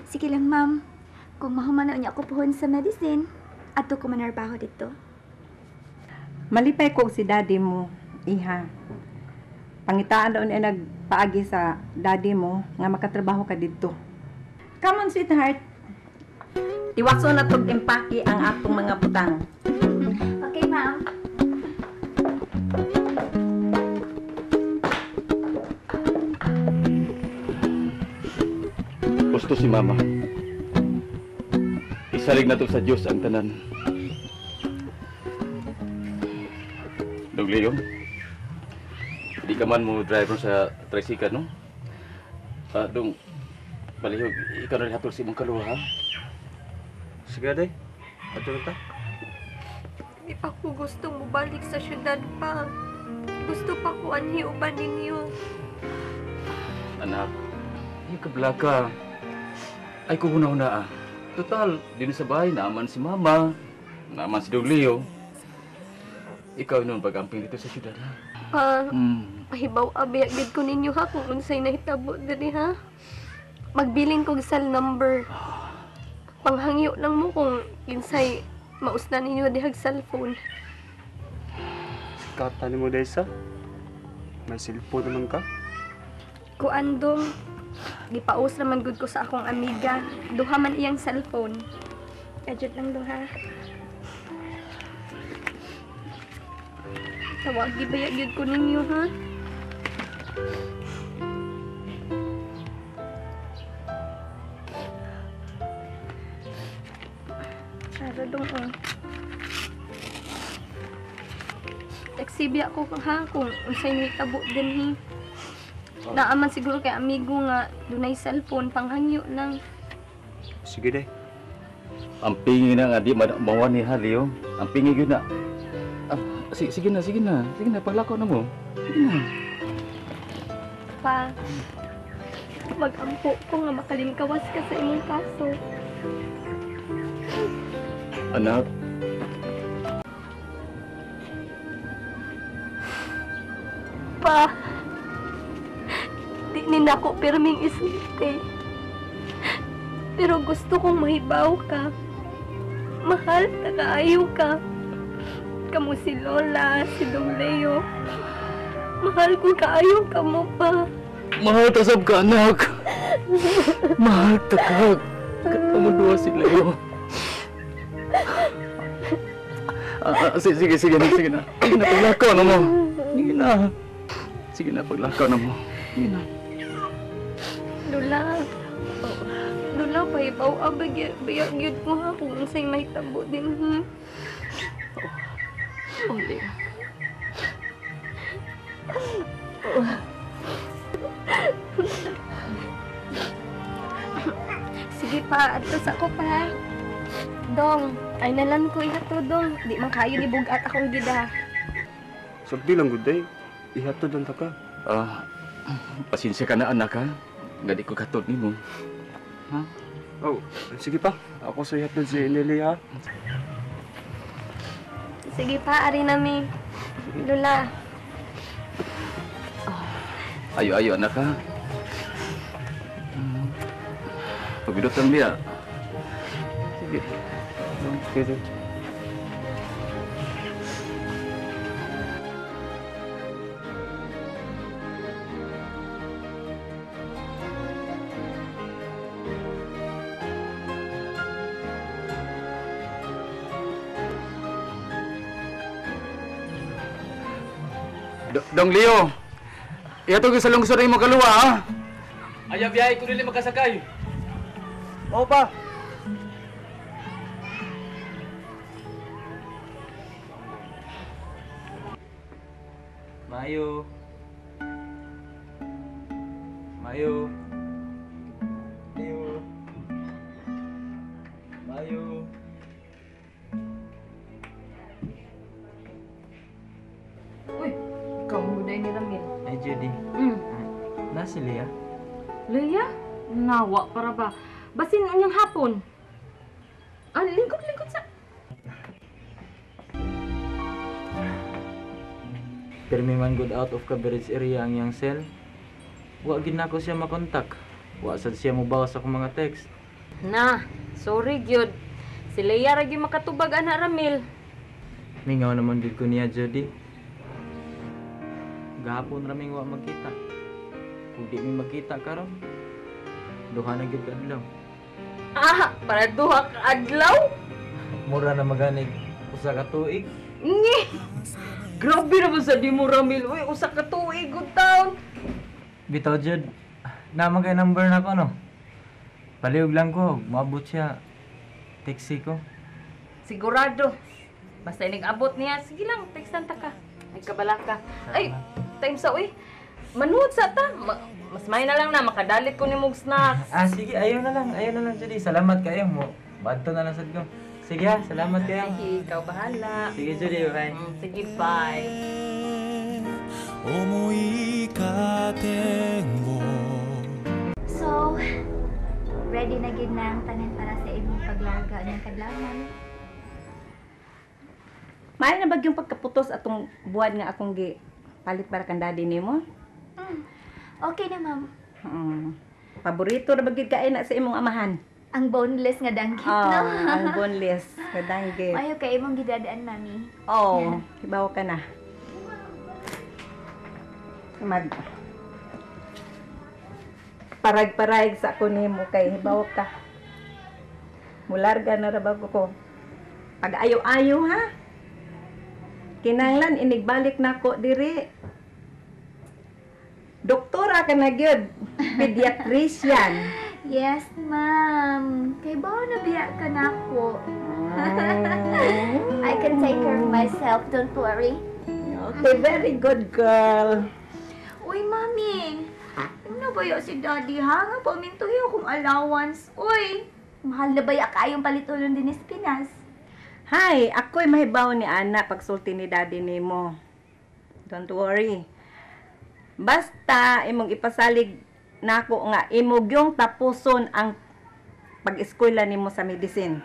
Sige lang, ma'am. Kung mahuman na unya ako puhon sa medicine, adto ko manarbaho dito. Malipay ko si daddy mo, iha. Pangitaan daon ay nagpaagi sa daddy mo nga makatrabaho ka didto. Come on, sweetheart. Tiwaso na tog impake ang atong mga butang. Okay, ma'am. Gusto si Mama. Isalig na to sa Diyos ang tanan. Dong Leo, di ka man mo driver sa tricycle, no? Dong, balihog, ikaw na rin hatol sa imong kaluha, ha? Sige, day. Ato na ta. Di pa ko gusto mobalik sa syudad pa. Gusto pa ko anhi uban ninyo. Anak, ay kablaka. Ay kuhuna-huna ah. Total, din sa bahay, naaman si Mama, naaman si Dong Leo. Ikaw noon pag-amping dito sa syudad, ha? Pa, pahibaw abiya gid ko ninyo ha kung unsay nahitabo diri ha. Magbilin kog cell number. Panghangyo lang mo kung kinsay mausna ninyo dihag cellphone. Sikata ni mo, Desa. May cellphone naman ka. Kuan dong, gipaus naman gud ko sa akong amiga. Duha man iyang cellphone. Gadget lang duha. Tawag gibaya gyud ko ninyo ha. Ara dong oh. Tagsibya ko ha kung unsay nahitabo dinhi. Naaman siguro kay amigo nga dunay cellphone panghangyo lang. Sige day. Ang pingi na nga di mawa ni ha, Leo. Ang pingi gyud na. Ah, sige na, sige na. Sige na, paglakaw na mo. Sige na. Pa, mag-ampo ko nga makalingkawas ka sa imong kaso. Anak. Pa, di ni nako pirming isulti. Pero gusto kong mahibaw ka. Mahal ta kaayo ka. Kamo si Lola, si Dong Leo. Mahal ko kaayo ka mo pa. Mahal ta sab ka, anak. Mahal ta ka. Kamo duha si Leo. Sige, sige na, sige na. Sige na, paglakaw na mo. Sige na. Sige na, paglakaw na mo. Sige na. Lola. Lola, pahibaw abag bayag yun ko ha kung unsay mahitabo din ha. Oh, Leo. Sige pa, adto sa ko pa. Dong, ay nalan ko ihatod dong. Di man kayo ni bugat akong gida. Sabdi lang gud day. Ihatod ang taka. Pasensya ka na anak ha. Nga di ko katod nimo. Ha? Oh, sige pa. Ako sa ihatod si Nelly ha. Sige pa, ari nami. Lola. Ayo, ayo anak ha. Pagidot lang niya. Sige. Sige. Dong Leo, ihatod sa lungsod imong kaluwa ha. Ayaw biyahe ko dili makasakay. Oo pa. Mayo. Mayo. Mayo. Mayo. Uy, ikaw mo na ni Ramil. Ay, Judy. Na si Leah? Leah? Nawa para ba? Basin unyang hapon. Ah, lingkod-lingkod sa... Pirmi man good out of coverage area ang iyang cell. Wa gid nako siya makontak. Wa sad siya mobawas akong mga text. Na, sorry gyud. Si Leia ra gyud makatubag ana, Ramil. Mingaw naman gud ko niya, Jody. Gahapon raming wa magkita. Kung di mi magkita karon, duha na gyud ka adlaw. Ah, para duha ka adlaw? Mura na maganig usa ka tuig. Ngi. Grabe naman sa di mo, Ramil. Uy, usa ka tuig good town. Bitaw, Jud. Naman kay number na ko, no? Palihog lang ko, maabot siya. Taxi ko. Sigurado. Basta inig-abot niya, sige lang, textan ta ka. Ay, kabala ka. Ay, time sa, uy. Manuod sa ta. Mas may na lang na, makadalit ko ni mong snacks. Ah, sige, ayaw na lang, Judy. Salamat kayo mo. Badto na lang sad ko. Sige ha, salamat kayo. Sige, ikaw bahala. Sige, Judy, bye. Sige, bye. So, ready na gid na ang tanan para sa imong paglarga ng kadlawon. Maayo na bag yung pagkaputos atong buwan nga akong gi palit para kang daddy nimo? Okay na, ma'am. Paborito ra ba gid kain na sa imong amahan? Ang boneless nga danggit, Oh, no? ang boneless nga danggit. Maayo kay imong gidadaan, mami. Oh, hibaw ka na. Mag parag-parag sa ako nimo kay hibaw ka. Mularga na ra ba ko. Pag ayo-ayo ha. Kinahanglan inigbalik nako diri. Doktora ka na gyud, pediatrician. Yes, ma'am. Kay bawo na biya ka nako. I can take care of myself, don't worry. Okay, very good girl. Uy, mami. Ano ba si daddy ha? Nga pamintuhin akong allowance. Uy, mahal na baya kaayong palitulon din is Pinas. Hi, ako'y mahibaw ni Ana pagsulti ni daddy nimo. Don't worry. Basta imong ipasalig nako nga imong yung tapuson ang pag-eskwela nimo sa medicine.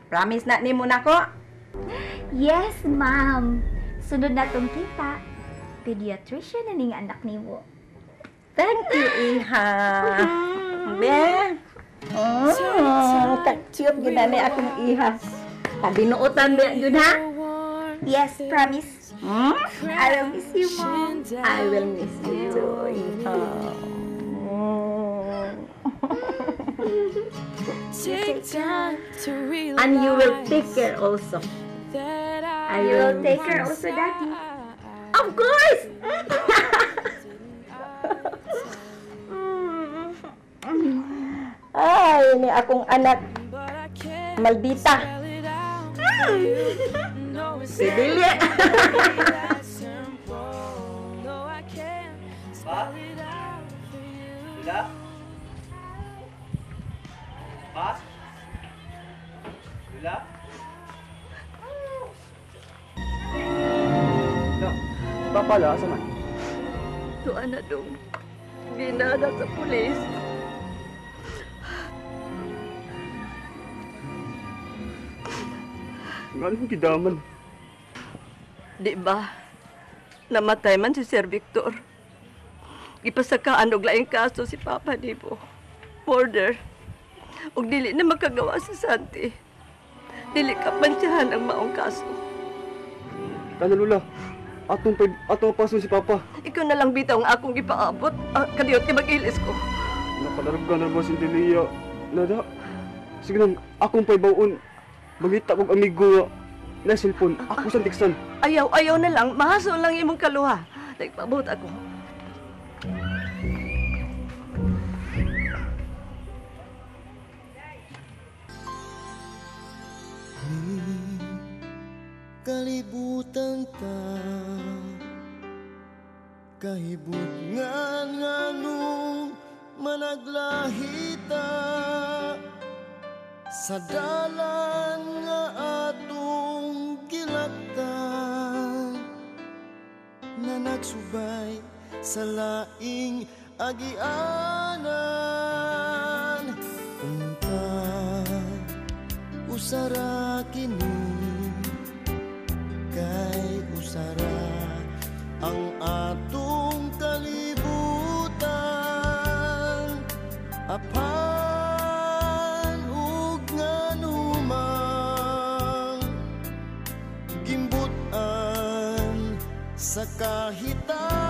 Promise na nimo nako? Yes, ma'am. Sunod na tong kita. Pediatrician na ning anak nimo. Thank you, Iha. Be. Oh, ka-cute gyud na ni akong iha. Pabinuotan ba yun ha? Yes, promise. Hmm? I will miss you, Mom. I will miss you too, Iha. Take time to realize. And you will take care also. I You will take care also, Daddy. Of course! Ay, ni akong anak. Maldita. Si Dili. Pa? Lula? Pa? Lula? La, Papa la, asa man? Tuan na dong. Ginada sa pulis. Ngano gidaman? Di ba? Namatay man si Sir Victor. Gipasakaan og laing kaso si Papa Dibo. Murder. Og dili na makagawa si Santi. Dili ka pansyahan ang maong kaso. Tana Lula, atong paso si Papa. Ikaw na lang bitaw ang akong gipaabot. Kadiyot kay mag-ilis ko. Nakalarga na ba si Delia? Nada. Sige lang, akong paibawon. Mangita kog amigo na cellphone. Ako sa tiksan. Ayaw, ayaw na lang. Mahaso lang imong kaluha. Nagpaabot ako. Kalibutan ta kahibutngan nganong managlahita sa dalan nga atong gilaktan na nagsubay sa laing agianan. Unta usara kini kay usara ang atong kalibutan. Apan Sa kahitang